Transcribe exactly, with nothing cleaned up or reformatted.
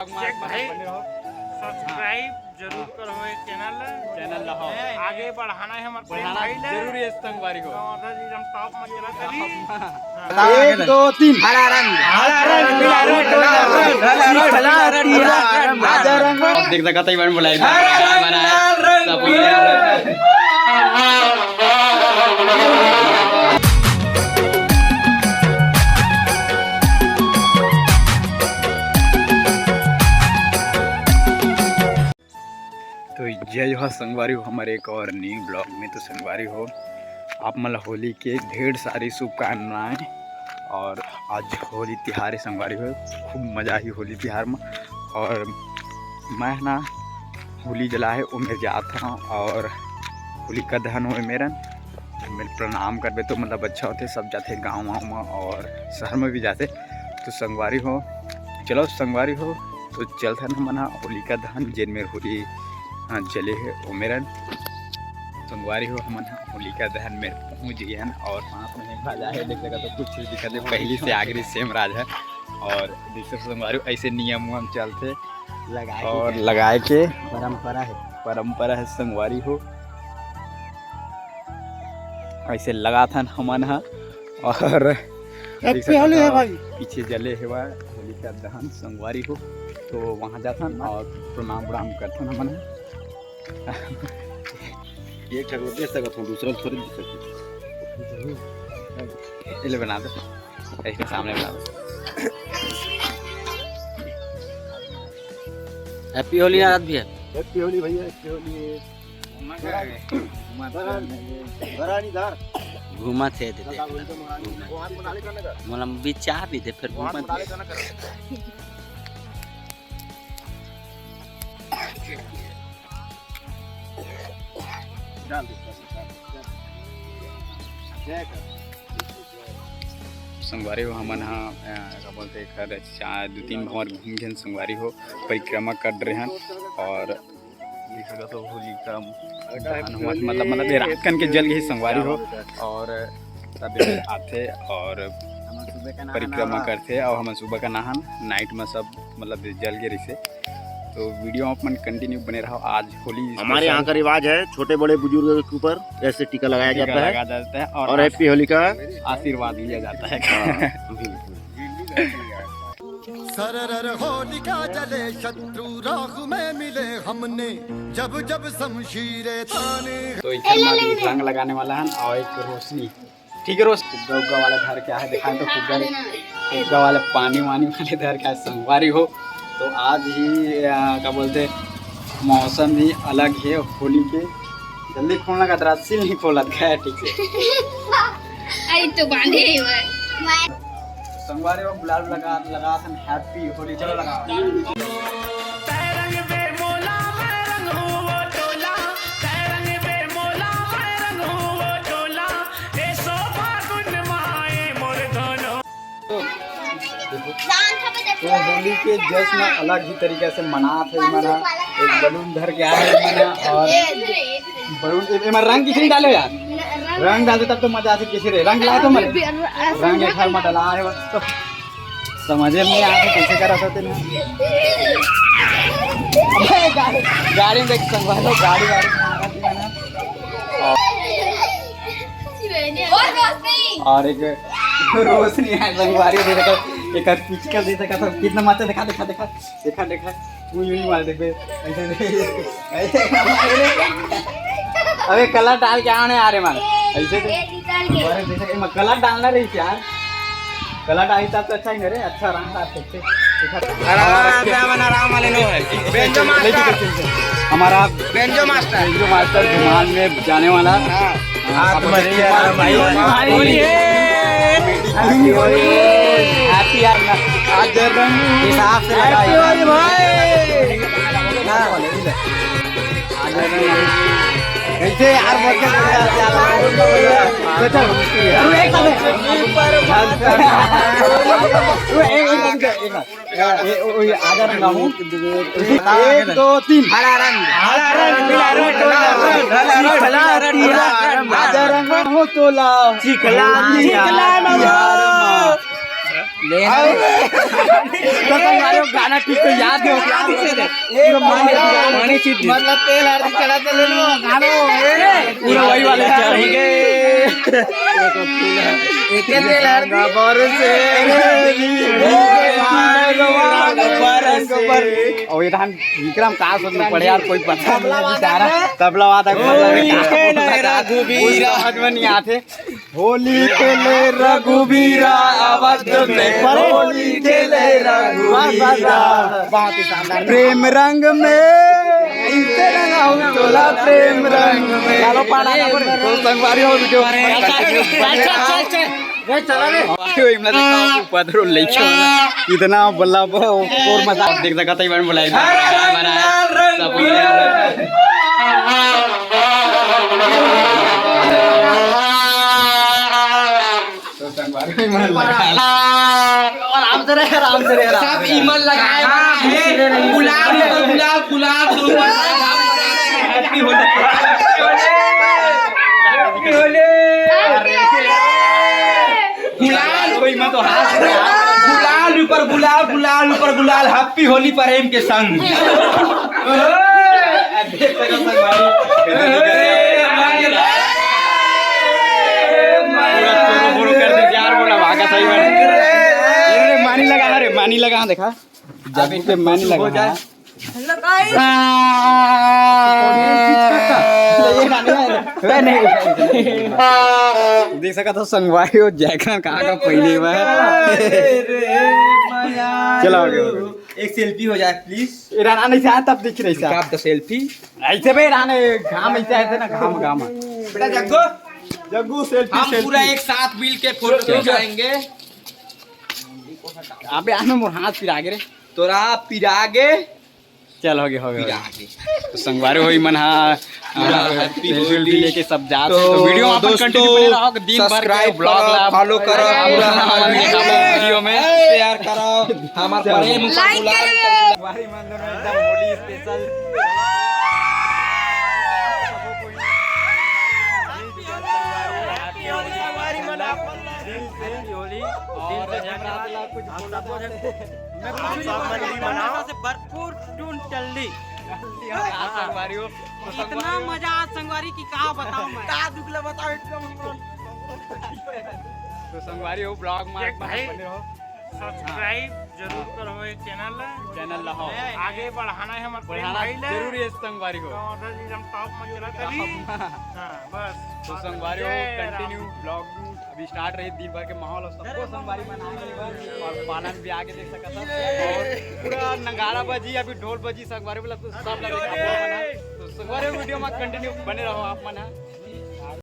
भाई, सब्सक्राइब जरूर करो ये चैनल ला। चैनल ला, हाँ। आगे बढ़ाना है हमारे प्रेम बढ़ाना भाई ला। जरूरी है संगवारी हो। तो अगर जी हम टॉप में चला कभी। हाँ। एक, दो, तीन। हरा रंग। हरा रंग, पीला रंग, लाल रंग, शीतला रंग, पीला रंग, हरा रंग। देख सकत है, इवन बोला है। हरा रंग, लाल रंग, सब पीला रंग। तो जय जोहार संगवारी हो, हमारे एक और न्यू ब्लॉग में। तो संगवारी हो, आप मन ला होली के ढेर सारी शुभकामनाएं। और आज होली तिहार है संगवारी हो, खूब मजा आही होली तिहार में। और मैं ना होली जलाए ओ मेर जात हूँ और होलिका दहन होए मेरन। मेर प्रणाम करबे तो मतलब अच्छा होथे, सब जाथे गाँव वाँव में और शहर में भी जाथे। तो संगवारी हो, चलो संगवारी हो, तो चलथन हमन ह होलिका दहन, जेन मेर होली, हाँ, जले हे ओ मेरन। संगवारी हो, हमन ह होलिका दहन मेर पहुँच गे हन और साथ में एक भाजा हे, देख सकत हो कुछ चीज दिखत हे, पहली से आखिरी सेम राज है। और देख सकत हो संगवारी हो, ऐसे नियम उयम चलथे लगाए के और क्या? लगाए के परंपरा है। परंपरा है संगवारी हो। ऐसे लगाथन हमन ह और देख हैप्पी सकत होली है हो, भाई। पीछे जले हेवा होलिका दहन संगवारी हो, तो वहाँ जाथन और प्रणाम उड़ाम करथन हमन ह। एक ठक दे सकत हूँ, दूसरा थोड़ी दे सकत हूँ। ये ले बना दे, इसके सामने बना दे। हैप्पी होली नारद भैया। हैप्पी होली भैया, हैप्पी होली। घूमत हे दे, दे। मोला भी चाह भी दे, फिर घूमत हे। संगवारी हो, हमन ह, अ, का बोलथे, एकर चार, दू तीन भंवर घूम गेन संगवारी हो, परिक्रमा कर रहे हन और देख सकत हो होलिका दहन हुआ, मतलब, मतलब ये रात कन के जल गए संगवारी हो, और सब आथे और परिक्रमा करथे और हमन सुबह का नहान, नाइट में सब, मतलब, जल गए रहिसे। तो वीडियो आप मन कंटिन्यू बने रहो। आज होली हमारे यहाँ का रिवाज है, छोटे बड़े बुजुर्ग के ऊपर ऐसे टीका लगाया टीका जाता है लगा जाता है और और आस- हैप्पी होली का आशीर्वाद लिया जाता है। हाँ, बिल्कुल। सरर होलिका जले शत्रु राख में मिले हमने, जब जब शमशीरें ताने। तो एक रंग लगाने वाला है और एक रोशनी, ठीक है, रोज फुग्गा उग्गा वाला धर के आहे, दिखाएं तो फुग्गा, फुग्गा वाला पानी वानी वाले धर के आहे संगवारी हो। तो आज ही, आ, का बोलते, मौसम ही अलग है होली के। जल्दी खोलना का, तेरा सील नहीं खोला गया है ठीक से। आई तो बांधे ही हुआ है। संगवारी हो, गुलाल लगा, लगा सन, हैप्पी होली, चलो लगा। तो होली के जश्न अलग ही तरीका से मनात हे मन ह। एक बलून धर के आए हे मन ह और बलून ए-, एमा रंग किसे डाले यार? रंग डालते तब तो मजा आती किसी रे। रंग लाए तो मन रंग एक हर में डला है बस तो समझे में नहीं आते कैसे करा सकते ना। अबे गाड़ी, गाड़ी में देख संगवारी हो, गाड़ी, गाड़ी में आ रहा थी ना। और एक रोशनी है संगवारी, देखो, एक आध पिचकल दे सका था, कितना मचा, दिखा, दिखा, दिखा, दिखा, दिखा, तू यूं ही मार दे बे, ऐसे, ऐसे, ऐसे, अबे कलर डाल के आने आ रहे मार, ऐसे तो, अरे जैसे कि मैं कलर डालना रही यार, कलर डाली तब तो अच्छा ही ना रे, अच्छा रंग था, अच्छे से, दिखा। आराम से, अपन आराम वाले नो है। Banjo master. हमारा बेंजो मास्टर। बेंजो मास्टर धुमान में जाने वाला। हाँ। हाँ, आप मजे आ रहे भाई। भाई। Happy Holi। Happy यार, आज जब हिसाब से लगा हैप्पी होली भाई। हाँ। आज जब कैसे यार, बोल के यार, यार, यार, अरे एक साथ है। अरे एक, एक, एक, एक, ए, ओ, ओ, ये आधा रंग हूँ। एक, दो, तीन। हरा रंग। हरा रंग, पीला रंग, लाल रंग, शीतला रंग, पीला रंग। आधा रंग हो तो लाओ। चिखला, चिखला नमो। ले ना रे। तो तुम्हारे गाना ठीक से याद नहीं होता। पूरा माने, माने चीज। मतलब तेल हर दिन चढ़ा के ले लो, गाना हो, ए। पूरा वही वाले चढ़ेंगे। एक तेल हर दिन। और ये धान विक्रम का सुन पड़े यार, कोई पता नहीं बेचारा। तबला वादक मतलब का, रघुबीरा। समझ में नहीं आते। होली खेले रघुबीरा अवध में, होली खेले रघुबीरा। बहुत ही शानदार। प्रेम रंग में, इसे रंगाऊ तोला प्रेम रंग में। चलो पाना ना बोले। तो संगवारी हो वीडियो। अरे, चल, चल, चल, चल, चल। रे, चला रे। वीडियो इमला देखा, उपद्रव ले चला। इतना बल्ला वो और मजा देख सकता है, इवन बोला है। सब आराम से रहे, आराम से रहे, आराम से। सब इमल लगाए हुआ है। गुलाब, गुलाब, गुलाब, गुलाब। Happy होली। Happy होली। गुलाल होई, मैं तो हाथ से गुलाल ऊपर गुलाल, गुलाल ऊपर गुलाल। Happy होली प्रेम के संग। पूरा चोरो बोरो कर दे यार, बोला भागा सही में। ये रे मानी लगा, अरे मानी लगा, देखा। जब पे मानी लगा। Hello guys। ये ना, नहीं, नहीं, नहीं। देख सका तो संगवारी हो, जैकन कहाँ का पहले हुआ है। चलो, आगे, आगे। एक selfie हो जाए please। राना नहीं से आया तब दिख रही सा। आप तो selfie। ऐसे भाई राना घाम ऐसे आए थे ना, घाम, घाम। बेटा जग्गू, जग्गू selfie, हम selfie। पूरा एक साथ मिल के photo खिंचाएंगे। अबे यार, मैं मोर हाथ पिरा गे रे। तोरा पिरा गे। चल, हो गया, हो गया, हो गया। पिरा गे। तो संगवारी होई मन हा, पूरा आ, happy selfie होली। लेके सब जाते तो हैं। तो वीडियो में अपन दोस्तों, continue बने रहो, दिन भर के subscribe vlog करो, ला follow करो, आप पूरा लोग हमारे वीडियो में share करो, हमारे प्रेम का like गुलाल करो। संगवारी मन दोनों एकदम होली special। Happy होली, संगवारी मन अपन दिल से होली, दिल से धन्यवाद। कुछ बोलना चाहते हैं? मैं कुछ नहीं बोलना चाहता। से भरपूर टून टल्ली। संगवारी हो। इतना मजा आज संगवारी की का बताऊं मैं। का दुख ला बताओ एकदम। तो संगवारी हो, vlog में देख आप भाई, बने रहो। Subscribe जरूर करो ये channel ला। Channel ला हो। आगे बढ़ाना है हमारे प्रेम बढ़ाना भाई ला। जरूरी है संगवारी हो। तो उधर जी हम top में चला करी। हाँ, बस। तो संगवारी हो, जय राम। Continue vlog अभी start रही, दिन भर के माहौल और सबको संगवारी मना के बस। और पालन भी आगे देख सकता था। और पूरा नगाड़ा बजी, अभी ढोल बजी, संगवारी बोला तो सब लगे। तो संगवारी वीडियो में continue बने रहो आप मन।